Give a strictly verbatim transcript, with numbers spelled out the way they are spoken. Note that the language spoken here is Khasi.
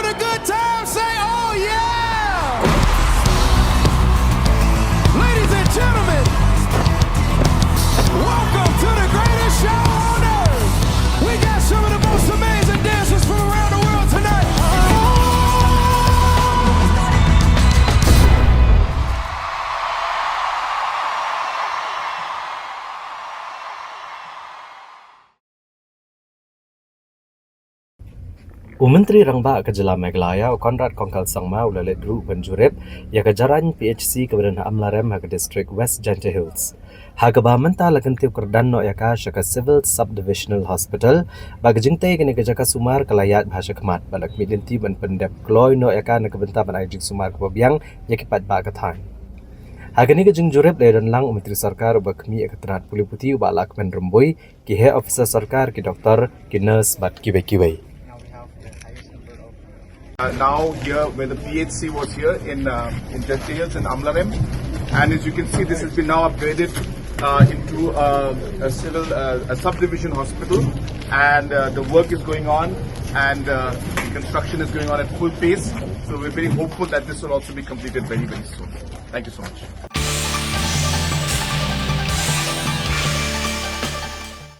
A good time, say, "Oh, yeah!" Ladies and gentlemen, welcome to the greatest show on earth. We got some of the most amazing dancers from around the world tonight. U Myntri Rangbah ka Jylla Meghalaya, u Conrad Kongkal Sangma, u la leit ruh ban jurip ïa ka jarain P H C kaba don ha Amlarem ha ka district West Jaintia Hills, ha kaba mynta la kyntiew kyrdan noh ïa ka sha ka Civil Subdivisional Hospital, ba ka jingtei kane ka jaka sumar ka la ïaid bha sha khmat, bad la khmih lynti ban pyndep kloi noh ïa ka na ka bynta ban ai jingsumar kaba biang ïa ki paidbah ka thaiñ. Ha kane ka jingjurip la ïadon lang u Myntri Sorkar uba khmih ïa ka tnat pule puthi, u Bah Lahkmen Rymbui, ki heh officer sorkar, ki doktor, ki nurse bad kiwei kiwei. Uh, now here where the P H C was here in, uh, in Jaintia Hills in Amlarem, and as you can see, this has been now upgraded, uh, into, uh, a civil, uh, a subdivision hospital, and, uh, the work is going on, and, uh, the construction is going on at full pace. So we're very hopeful that this will also be completed very, very soon. Thank you so much.